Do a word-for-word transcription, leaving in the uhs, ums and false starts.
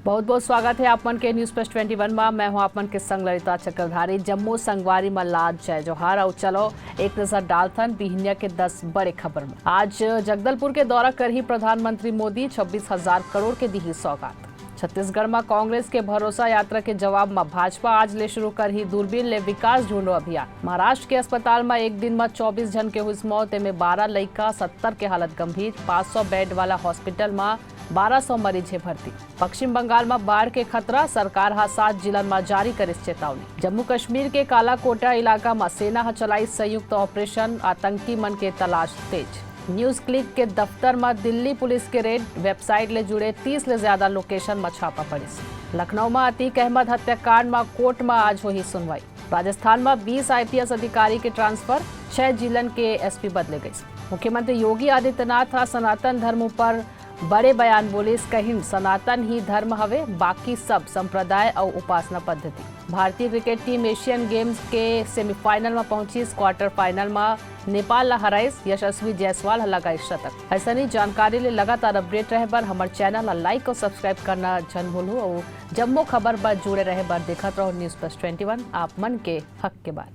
बहुत बहुत स्वागत हे आप मन के News Plus Twenty One मा। मैं हूं आप मन के संग ललिता चक्रधारी। जम्मो संगवारी मन ला जय जोहार। अउ चलो एक नजर डालथन बिहनिया के दस बड़े खबर मा। आज जगदलपुर के दौरा करही प्रधानमंत्री मोदी, छब्बीस हजार करोड़ के दिही सौगात। छत्तीसगढ़ मा कांग्रेस के भरोसा यात्रा के जवाब मा भाजपा आज ले शुरू करही दूरबीन ले विकास ढूंढो अभियान। महाराष्ट्र के अस्पताल मा एक दिन मा चौबीस झन के हुई मौत, एमे बारह लइका, सत्तर के हालत गंभीर। पाँच सौ बेड वाला हॉस्पिटल मा बारह सौ मरीज हे भर्ती। पश्चिम बंगाल म बाढ़ के खतरा, सरकार ह सात जिलन म जारी करिस चेतावनी। जम्मू कश्मीर के कालाकोटा इलाका म सेना ह चलाइस संयुक्त ऑपरेशन, आतंकी मन के तलाश तेज। न्यूज क्लिक के दफ्तर म दिल्ली पुलिस के रेड, वेबसाइट ले जुड़े तीस ले ज्यादा लोकेशन म छापा पड़िस। लखनऊ म अतीक अहमद हत्याकांड म कोर्ट म आज होही सुनवाई। राजस्थान म बीस आईपीएस अधिकारी के ट्रांसफर, छह जिलन के एसपी बदले गइस। मुख्यमंत्री योगी आदित्यनाथ ह सनातन धर्म ऊपर बड़े बयान बोलिस, कहिन सनातन ही धर्म हवे, बाकी सब संप्रदाय अउ उपासना पद्धति। भारतीय क्रिकेट टीम एशियन गेम्स के सेमीफाइनल म पहुंचिस, क्वार्टर फाइनल म नेपाल ला हराइस, यशस्वी जायसवाल ह लगाइस शतक। अइसने जानकारी ले लगातार अपडेट रहे बर हमर चैनल ला लाइक अउ सब्सक्राइब करना झन भूलहू अउ जम्मो खबर बर जुड़े रहे बर देखत रहो News Plus Twenty One, आप मन के हक के बात।